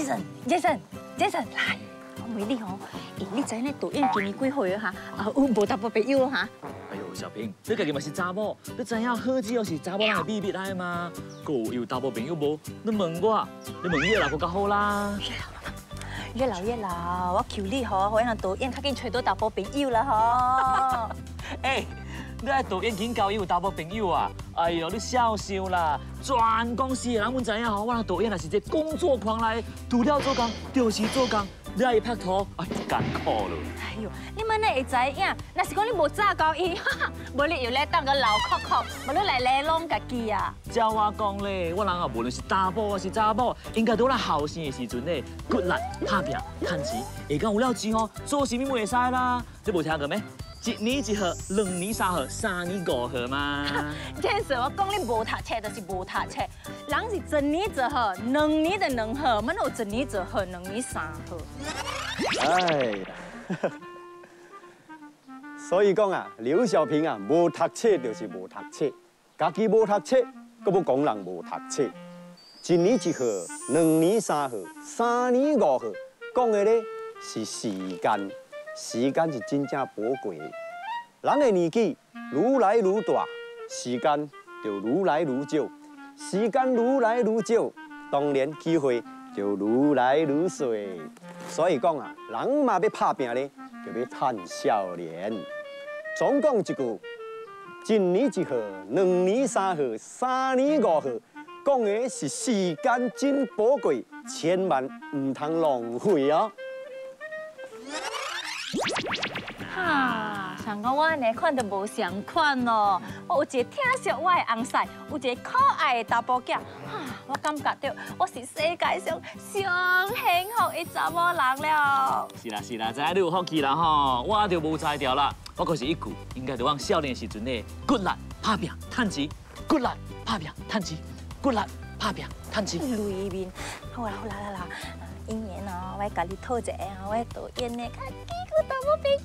Jason，Jason，Jason，來，我問你吼，欸，你知影導演今年幾歲啊？哈，啊，有無查埔朋友哈？哎呦，小平，你家己嘛是查某，你知影好姊是查某人的秘密來嗎？閣有查某朋友無？你問我，你問你的老婆較好啦。月老月老，我求你吼，予咱導演較緊揣著查埔朋友啦吼。欸，你愛導演緊交伊有查某朋友啊？哎呦，你痟想啦！全公司的人阮知影吼，我人導演也是一个工作狂來，除了做工就是做工，你愛伊拍拖，哎，艱苦咯。哎呦，你們哪會知影？若是講你無早交伊，無你又來當個老扣扣，無你來來攏家己啊。照我講咧，我人啊，無論是查埔還是查某，應該都咧後生的時陣咧，骨力拍拚趁錢，下講有了錢吼，做啥物嘛會使啦。你無聽過沒？一年一號，兩年三號，三年五號嗎？這是我講你無讀冊就是無讀冊，人是一年一號，兩年就兩號，哪有一年一號，兩年三號？哎，所以講啊，劉小平啊，無讀冊就是無讀冊，家己無讀冊，閣欲講人無讀冊。一年一號，兩年三號，三年五號，講的咧是時間。時間是真正寶貴的，人的年紀愈來愈大，時間就愈來愈少，時間愈來愈少，當然機會就愈來愈細。所以講啊，人嘛欲拍拚咧，就欲趁少年。總講一句，一年一號，兩年三號，三年五號，講的是時間真寶貴，千萬毋通浪費哦。哈，像我按呢款就無相款咯。我有一個疼惜我的翁婿，有一個可愛的查埔囝。哈，我感覺著我是世界上上幸福的查某人了。是啦是啦，知影你有福氣啦吼，我就無才調啦。我閣是一句，應該著往少年時陣咧，骨力拍拚趁錢，骨力拍拚趁錢，骨力拍拚趁錢。雷面，好啦好啦啦啦，明年哦，我共你討一個，我導演的較幾個查某朋友。